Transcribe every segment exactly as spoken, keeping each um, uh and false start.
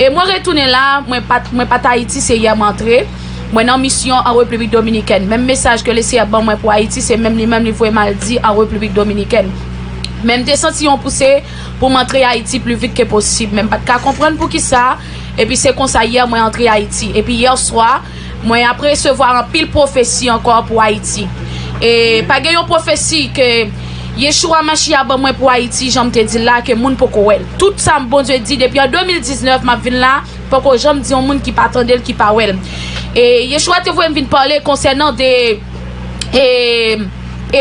E mwen retounen la, mwen pa t, mwen pa t Ayiti, se yè m antre. Mwen nan misyon an Repiblik Dominikèn. Menm mesaj ke Lesenyè ban mwen pou Ayiti, se menm li menm li voye m al di an Repiblik Dominikèn. Men m te santi yon pouse pou m antre Ayiti pli vit ke posib. Men m pa t ka konprann poukisa. Epi se konsa yè mwen antre Ayiti. Epi yè swa, mwen ap resevwa anpil pwofesi ankò pou Ayiti. E pa gen yon pwofesi ke Yeshua Mashiach ban mwen pou Ayiti, jan m te di l la, ke moun poko wè l. Tout sa Bondye di depi an de mil diznèf, m ap vin la, poko janm di yon moun ki pa tande l, ki pa wè l. E Yeshua te voye m vin pale konsènan de e,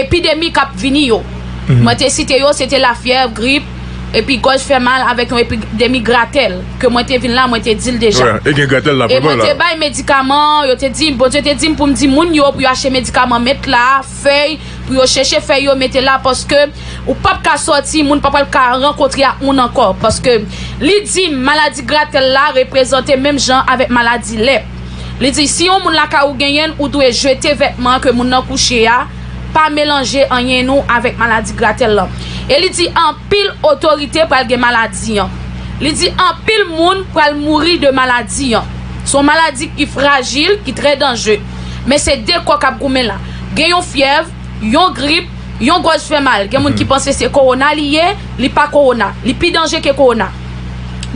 epidemi k ap vini yo. Mwen te site yo, se te lafyèv, grip, epi gòj fè mal avèk yon epidemi gratèl. Ke mwen te vin la, mwen te di l deja. Wè, e gen gratèl la, e mwen te bay medikaman, yo te di, Bondye te di m pou m di moun yo, pou yo achte medikaman, met la, fèy, pou yo chèche fèy yo, mete la, paske ou p ap ka sòti, moun pa pral ka rankontre ak moun ankò. Paske li di m, maladi gratèl la reprezante menm jan avèk maladi lèp. Li di, si yon moun lakay ou genyen l, ou dwe jete vètman ke moun nan kouche a, pa melanje anyen nou avèk maladi gratèl lan. E li di, anpil otorite pral gen maladi an. Li di, anpil moun pral mouri de maladi an. Se yon maladi ki frajil, ki trè danjre. Men se de kò k ap goumen la. Gen yon fyèv, yon grip, yon gòj fè mal. Gen moun ki panse se kowona li ye, li pa kowona. Li pi danje ke kowona.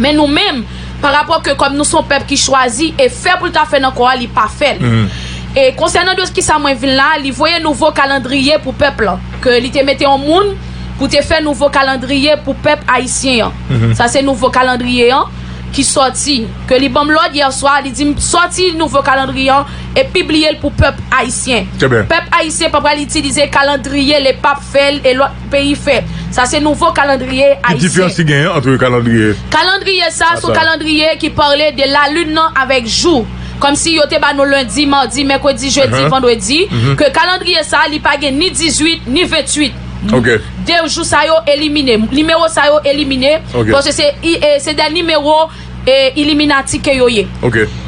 Men nou menm, pa rapò ke kòm nou se yon pèp ki chwazi e fè pou l ta fè nan kò a, li pa fè l. E konsènan de kisa mwen vin la, li voye nouvo kalandriye pou pèp lan. Ke li te mete yon moun pou te fè nouvo kalandriye pou pèp ayisyen an. Sa se nouvo kalandriye an ki sòti. Ke li ban m lòd yè swa, li di m sòti nouvo kalandriye an e pibliye l pou pèp ayisyen. Pèp ayisyen pa pral itilize kalandriye lepap fè l e lòt peyi fè. Sa se nouvo kalandriye ayisyen. Ki diferans ki genyen ant kalandriye? Kalandriye sa, se yon kalandriye ki pale de lalin nan avèk jou. Kòmsi yo te ba nou lendi, madi, mèkredi, jedi, vandredi. Ke kalandriye sa, li pa gen ni dizuit, ni venntuit. De jou sa yo elimine. Nimewo sa yo elimine. Paske se, e, se de nimewo e Iliminati ke yo ye.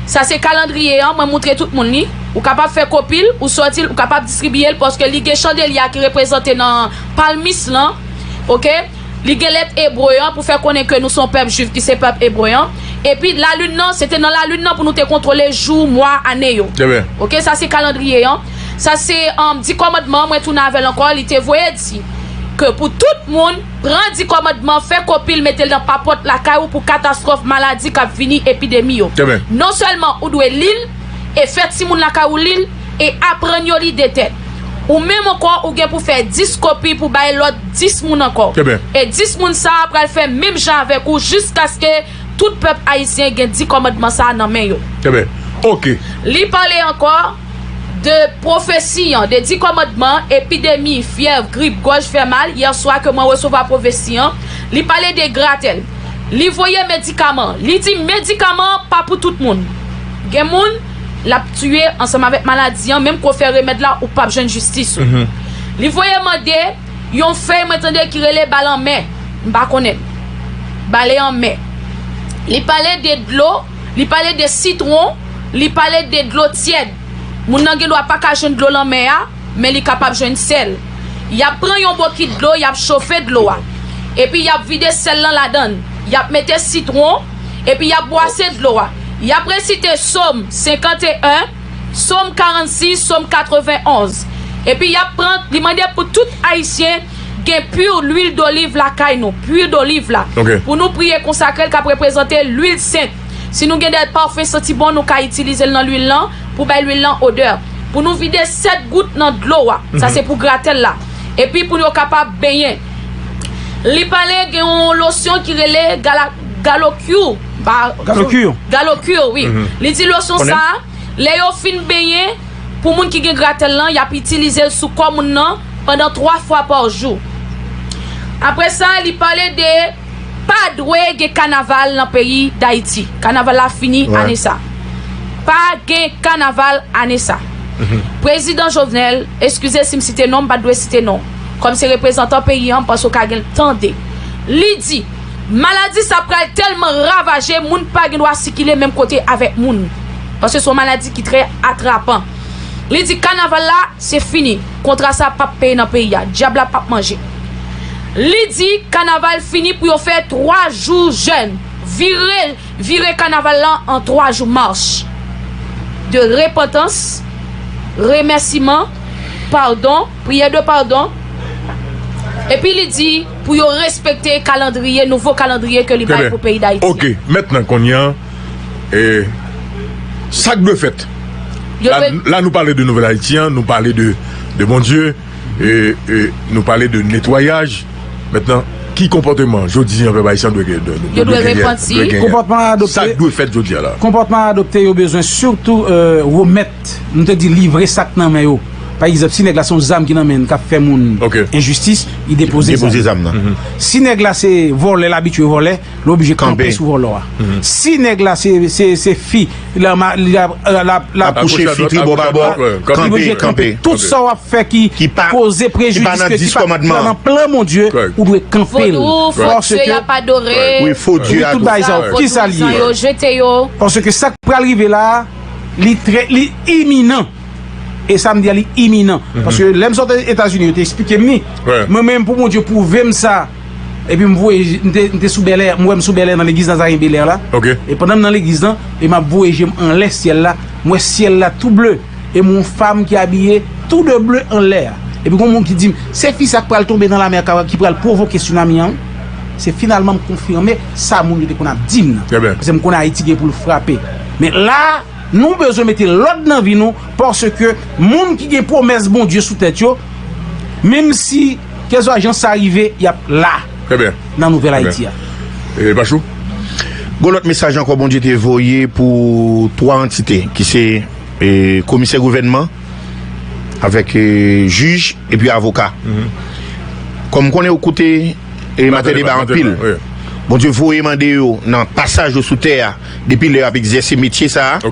Sa se kalandriye an, mwen moutre tout moun li. Ou kapab fè kopi l, ou sòti l, ou kapab distribiye l, paske li gen chandelya ki reprezante nan palmis lan. Oke? Li gen lèt ebre an pou fè konnen ke nou se yon pèp jwif ki se pèp ebre an. Epi lalin nan, se te nan lalin nan pou nou te kontwole jou, mwa, ane yo. Oke, sa se kalandriye an. Sa se, um, di kòmandman, mwen tounen avè l ankò, li te voye di ke pou tout moun, pran di kòmandman, fè kopi l, mete l nan papòt lakay ou pou katastwòf, maladi k ap vini, epidemi yo. Non sèlman ou dwe li l, e fè timoun lakay ou li l, e aprann yo li de tèt. Ou menm ankò, ou gen pou fè dis kopi pou bay lòt dis moun ankò. E dis moun sa a pral fè menm jan avèk ou jiskaske tout pèp ayisyen gen di kòmandman sa a nan men yo. Li pale ankò de pwofesi an, de di kòmandman, epidemi, fyèv, grip, gòj fè mal, yè swa ke mwen resevwa pwofesi an, li pale de gratèl. Li voye medikaman. Li di medikaman pa pou tout moun. Gen moun, l ap tiye ansanm avèk maladi an, menm ke w fè remèd la, ou p ap jwenn jistis ou. Li voye mande yon fèy mwen tande ki rele balanmè. M pa konnen. Bale anmè. Li pale de dlo, li pale de sitwon, li pale de dlo tyèd. Moun nan gen dwa pa ka jwenn dlo lanmè a, men li kapab jwenn sèl. Y ap pran yon bokit dlo, y ap chofe dlo a. Epi y ap vide sèl lan ladan l. Y ap mete sitwon, epi y ap bwase dlo a. Y ap resite Sòm senkanteyen, Sòm karannsis, Sòm katrevenonz. Epi y ap pran, li mande pou tout Ayisyen gen pur lwil doliv lakay nou, pur doliv la. Pou nou priye konsakre l k ap reprezante lwil sent. Si nou gen de pafen santi bon, nou ka itilize l nan lwil lan pou bay lwil lan odè. Pou nou vide sèt gout nan dlo a, sa se pou gratèl la. Epi pou yo kapab benyen. Li pale gen yon losyon ki rele gala, galokyou. Galokyou. Galokyou, wi. Li di losyon sa a, lè yo fin benyen, pou moun ki gen gratèl lan, y ap itilize l sou kò moun nan pandan twa fwa pa jou. Apre sa, li pale de pa dwe gen kanaval nan peyi Dayiti. Kanaval la fini ane sa. Pa gen kanaval ane sa. Prezidan Jovenel, eskize si m site non, m pa t dwe site non. Kòm se reprezantan peyi an, m panse w ka gen l tande. Li di, maladi sa pral tèlman ravaje, moun pa gen dwa sikile menm kote avèk moun. Paske se yon maladi ki trè atrapan. Li di kanaval la, se fini. Kontra sa p ap peye nan peyi a. Dyab la p ap manje. Li di kanaval fini pou yo fè twa jou jèn. Vire vire kanaval lan an twa jou, mach de repantans, remèsiman, padon, priyè de padon. Epi li di pou yo respekte kalandriye, nouvo kalandriye ke li bay pou peyi Dayiti. Ok, mentnan kounye a, e, sa k dwe fèt? La, la nou pale de Nouvèl Ayiti an, nou pale de, de Bondye, e, e, nou pale de netwayaj. Mentnan, ki konpòteman jodi an pèp ayisyen dwe gen? Yo dwe repanti. Konpòtman adopte. Sa k dwe fèt jodi a la? Konpòtman adopte yo bezwen sitou, e, remèt, nou te di livre sa k nan men yo. Pa egzanp, si nèg la se yon zam ki nan men l, k ap fè moun enjistis, li depoze zam. Depoze zam nan. Si nèg la se vòlè, l abitye vòlè, li oblije kanpe sou vòlò a. Si nèg la se, se, se fi, l ap, l ap, l ap, l ap kouche fi tribò pa bò, kanpe, kanpe. Tout sa w ap fè ki poze prejidis, ki pa nan plan Bondye, ou dwe kanpe l. Fo Dye y ap adore. Wi, fo Dye a tou. Tout bagay sa yo. Kisa l ye? Yo jete yo. Paske sa k pral rive la, li trè, li iminan. E sa m di a, li iminan. Paske lè m sot Etazini, yo te eksplike m li. Mwen menm, pou Bondye pwouve m sa, epi m voye, m te, m te sou bèlè, m wè m sou bèlè nan legliz Nazaren Belè la. E pandan m nan legliz lan, e m ap voye je m anlè syèl la, m wè syèl la tou ble. E m wè yon fanm ki abiye tou de ble anlè a. Epi gon moun ki di m, se fi sa k pral tonbe nan lamè a, ki pral pwovoke tsunami an. Se finalman m konfime sa moun yo te konn ap di m nan. Paske m konnen Ayiti gen pou l frape. Men la, nou bezwen mete lòd nan vi nou, paske moun ki gen pwomès Bondye sou tèt yo, menm si, kèlkeswa jan sa rive, y ap la nan Nouvèl Ayiti a. E, Pachou? Gon lòt mesaj ankò Bondye te voye pou twa antite, ki se, e, komisè gouvènman, avèk, e, jij, epi avoka. Kòm m konnen ou koute, e, Maten Deba anpil. Bondye voye mande yo nan pasaj yo sou tè a, depi lè y ap egzèse metye sa a.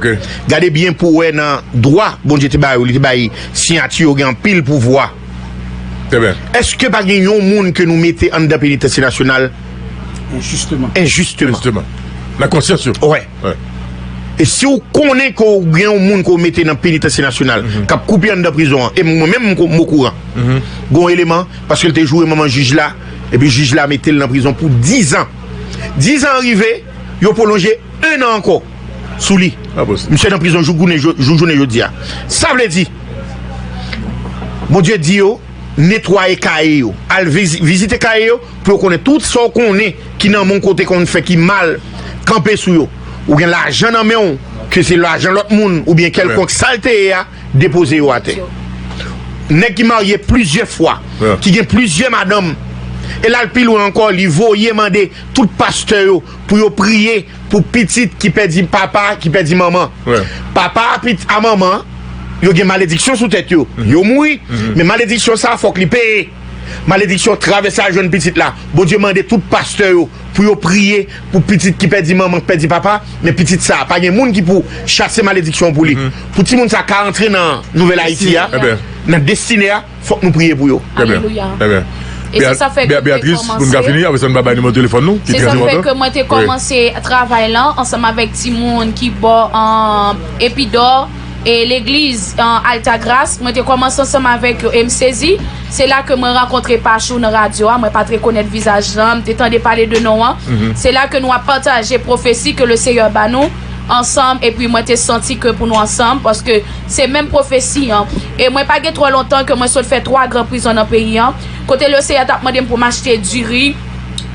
Gade byen pou w wè nan dwa Bondye te ba yo, li te bay siyati yo gen anpil pouvwa. Èske pa gen yon moun ke nou mete anndan penitansye nasyonal enjisteman? Enjisteman. Nan konsyans yo. Wè. E si w konnen ke w gen yon moun ke w mete nan penitansye nasyonal, k ap koupe anndan prizon an, e mwen menm m ko-, m okouran. Gon eleman, paske l te joure manman jij la, epi jij la mete l nan prizon pou dizan. Dizan an rive, yo pwolonje en an ankò sou li. Misye nan prizon jouk jounen jo-, jouk jounen jodi a. Sa vle di, Bondye di yo, netwaye kaye yo. Al vizi-, vizite kaye yo pou yo konnen tout sa w konnen ki nan men w kote konn fè ki mal, kanpe sou yo. Ou gen lajan nan men w, ke se lajan lòt moun oubyen kèlkonk sa l te ye a, depoze yo atè. Nèg ki marye plizyè fwa, ki gen plizyè madanm, e l al pi lwen ankò, li voye mande tout pastè yo pou yo priye pou pitit ki pèdi papa, ki pèdi manman. Papa a pit-, a manman, yo gen malediksyon sou tèt yo. Yo mouri, men malediksyon sa a fòk li peye. Malediksyon travèse al jwenn pitit la. Bondye mande tout pastè yo pou yo priye pou pitit ki pèdi manman, ki pèdi papa, men pitit sa a, pa gen moun ki pou chase malediksyon pou li. Pou timoun sa a ka antre nan Nouvèl Ayiti a, nan destine a, fòk nou priye pou yo. Alelouya. E se sa fè ke m te kòmanse. Pou n ka fini, apre sa n va bay nimewo telefòn nou, ki trè enpòtan. Se sa fè ke mwen te kòmanse travay lan ansanm avèk timoun ki bò, um, Epidò e legliz, um, Alta Gras. Mwen te kòmanse ansanm avèk yo e m sezi. Se la ke mwen rankontre Pachou nan radyo a. Mwen pa t rekonèt vizaj lan, m te tande pale de non an. Se la ke nou ap pataje pwofesi ke le Seyè ba nou ansanm, epi mwen te santi ke pou nou ansanm, paske se menm pwofesi an. E mwen pa gen twò lontan ke mwen sot fè twa gran prizon nan peyi an, kote le Seyè t ap mande m pou m achte diri,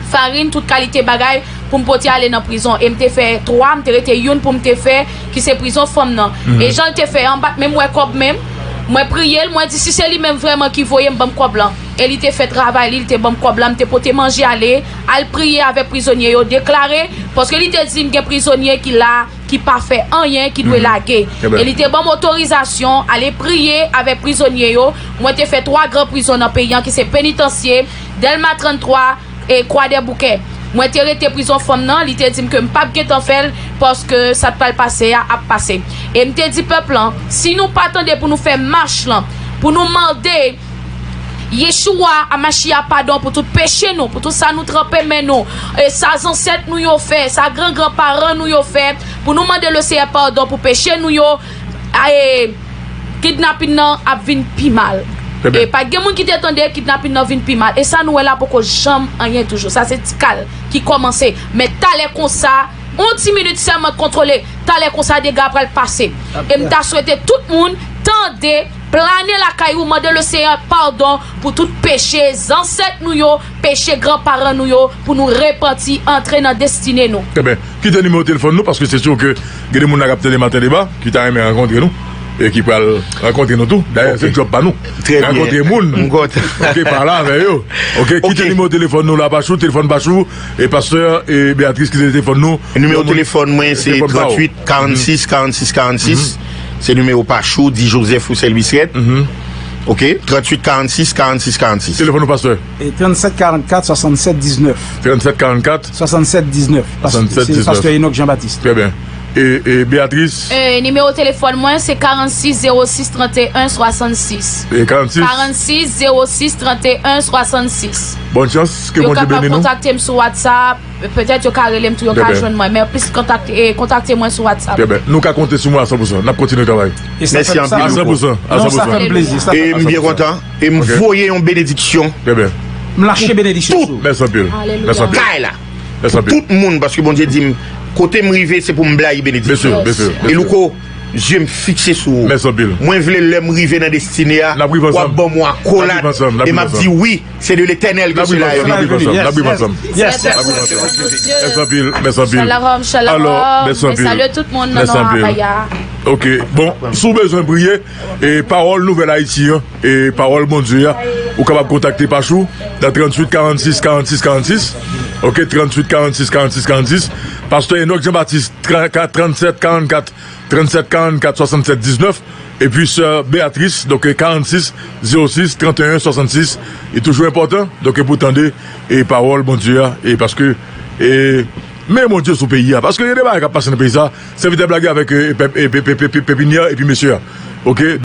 farin, tout kalite bagay pou m pote ale nan prizon. E m te fè twa, m te rete youn pou m te fè, ki se prizon fanm nan. E jan l te fè an, m pa t menm wè kòb menm. Mwen priye l, mwen di, si se li menm vrèman ki voye m, ban m kòb lan. E li te fè travay li, li te ban m kòb la, m te pote manje ale, al priye avèk prizonye yo, deklare, paske li te di m gen prizonye ki la, ki pa fè anyen, ki dwe lage. E li te ban m otorizasyon ale priye avèk prizonye yo. Mwen te fè twa gran prizon nan peyi an, ki se Penitansye, Dèlma tranntwa, e Kwadèboukè. Mwen te rete prizon fanm nan, li te di m ke m p ap gentan fè l, paske sa t pral pase a ap pase. E m te di pèp lan, si nou pa tande pou nou fè mach lan, pou nou mande Yeshua Amashia padon pou tout peche nou, pou tout sa nou tranpe men nou, e sa zansèt nou yo fè, sa gran gran paran nou yo fè, pou nou mande le Seyè padon pou peche nou yo, a, e, kidnapin nan ap vin pi mal. E pa gen moun ki te tande kidnapin nan vin pi mal. E sa nou wè la poko janm anyen toujou. Sa se ti kal ki kòmanse. Men talè konsa, yon ti minit sèlman kontwole, talè konsa dega pral pase. E m ta swete tout moun tande, plane lakay ou, mande Lesenyè padon pou tout peche zansèt nou yo, peche granparan nou yo, pou nou repanti, antre nan destine nou. Trè byen. Kite nimewo telefòn nou, paske se si ke gen de moun la k ap tande Maten Deba, ki ta renmen rankontre nou, e ki pral rankontre nou tou. Dayè, se djòb pa nou. Trè byen. Rankontre moun. M kontan. Oke, pale avè yo. Oke, kite nimewo telefòn nou la, Pachou, telefòn Pachou, e pastè, e Beatrice, kite telefòn nou. Nimewo telefòn mwen, se tranntuit karannsis karannsis karannsis. Se nimewo Pachou, di Joseph Roussel Bisret. Oke, tranntuit karannsis karannsis karannsis. Telefòn nou, pastè. E trannsèt karannkat swasannsèt diznèf. Trannsèt karannkat. Swasannsèt diznèf. Pas-, swasannsèt diznèf. Se pastè Enoch Jean-Baptiste. Trè byen. E, e Beatrice? E, nimewo telefòn mwen, se karannsis zewo sis tranteyen swasannsis. E karannsis? Karannsis zewo sis tranteyen swasannsis. Bòn chans, ke Bondye beni nou. Yo kapab kontakte m sou WhatsApp. Petèt yo ka rele m tou, yo ka jwenn mwen. Men plis kontakte, e, kontakte mwen sou WhatsApp. Trè byen. Nou ka konte sou mwen a san pou san. N ap kontinye travay. Mèsi anpil, Louko. A san pou san, a san pou san. Non, sa fè m plezi, sa fè m plezi. E m byen kontan. E m voye yon benediksyon. Trè byen. M lache benediksyon sou ou. Mèsi anpil. Alelouya. Mèsi anpil. Kay la. Mèsi anpil. Tout moun, paske Bondye di m, kote m rive, se pou m blayi benediksyon. Byen si, byen si, byen si. E Louko, zye m fikse sou ou. Mèsi anpil. Mwen vle lè m rive nan destine a, w ap ban m yon akolad, e m ap di wi, se de Letènèl ke sela yo vini. N ap viv ansanm. N ap viv ansanm. Mèsi anpil, mèsi anpil. Shalom, shalom. Alò, mèsi anpil. Mèsi anpil. Oke, bon, si w bezwen priye, e pawòl Nouvèl Ayiti an, e pawòl Bondye a, ou kapab kontakte Pachou nan tranntuit karannsis karannsis karannsis. Oke, tranntuit karannsis karannsis karannsis. Pastè Enoch Jean-Baptiste, tra-, ka-, trannsèt karannkat, trannsèt karannkat swasannsèt diznèf. Epi sè Beatrice, donk, karannsis zewo sis tranteyen swasannsis. Li toujou enpòtan, donk, pou tande, e pawòl Bondye a, e paske, e, men Bondye sou peyi a. Paske gen de bagay k ap pase nan peyi sa, sèvitè blage avèk, e, pèp, e, pe-, pe-, pe-, pe-, pepinyè epi mesye a. Oke?